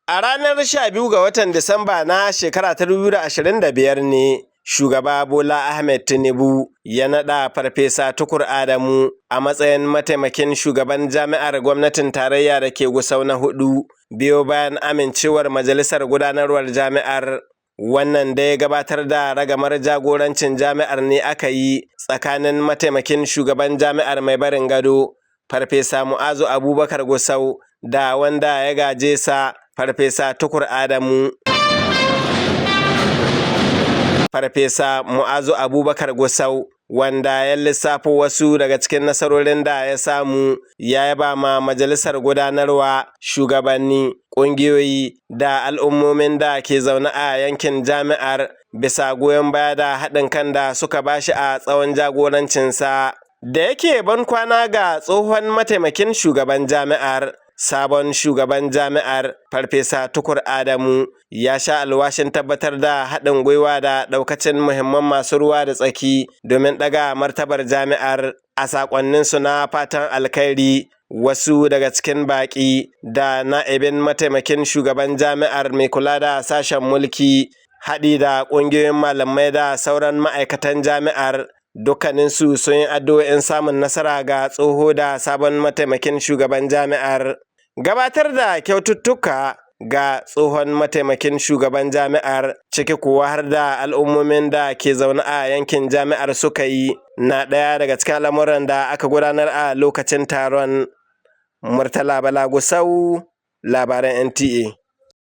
A ranar 12 ga watan Disamba na shekara ta 2025 ne Shugaba Bola Ahmed Tinubu ya naɗa Farfesa Tukur Adamu a matsayin mataimakin shugaban jami'ar gwamnatin tarayya da ke Gusau na hudu, biyo bayan amincewar majalisar gudanarwar jami'ar. Wannan dai gabatar da ragamar jagorancin jami'ar ne aka yi tsakanin mataimakin shugaban jami'ar mai barin gado, Farfesa Mu'azu Abubakar Gusau, da wanda ya gaje sa, Farfesa Tukur Adamu. Farfesa Mu'azu Abubakar Gusau, wanda ya lissafo wasu daga cikin nasarorin da ya samu, ya yaba ma majalisar gudanarwa, shugabanni, ƙungiyoyi da al'ummomin da ke zaune a yankin jami'ar bisa goyon baya da haɗin kan da suka bashi a tsawon jagorancinsa. Da yake ban kwana ga tsohon mataimakin shugaban jami'ar, sabon shugaban jami'ar, Farfesa Tukur Adamu, ya sha alwashin tabbatar da haɗin gwiwa da ɗaukacin muhimman masu ruwa da tsaki domin ɗaga martabar jami'ar. A saƙonninsu na fatan alkhairi, wasu daga cikin baƙi da na'ibin mataimakin shugaban jami'ar mai kula da sashen mulki, haɗi da ƙungiyoyin malamai da sauran ma'aikatan jami'ar, dukkaninsu sun yi addu'o'in samun nasara ga tsoho da sabon mataimakin shugaban jami'ar. Gabatar da kyaututtuka ga tsohon mataimakin shugaban jami'ar, ciki kuwa har da al'ummomin da ke zaune a yankin jami'ar suka yi, na ɗaya daga cikin al'amuran da aka gudanar a lokacin taron. Murtala Bala Gusau, labaran NTA.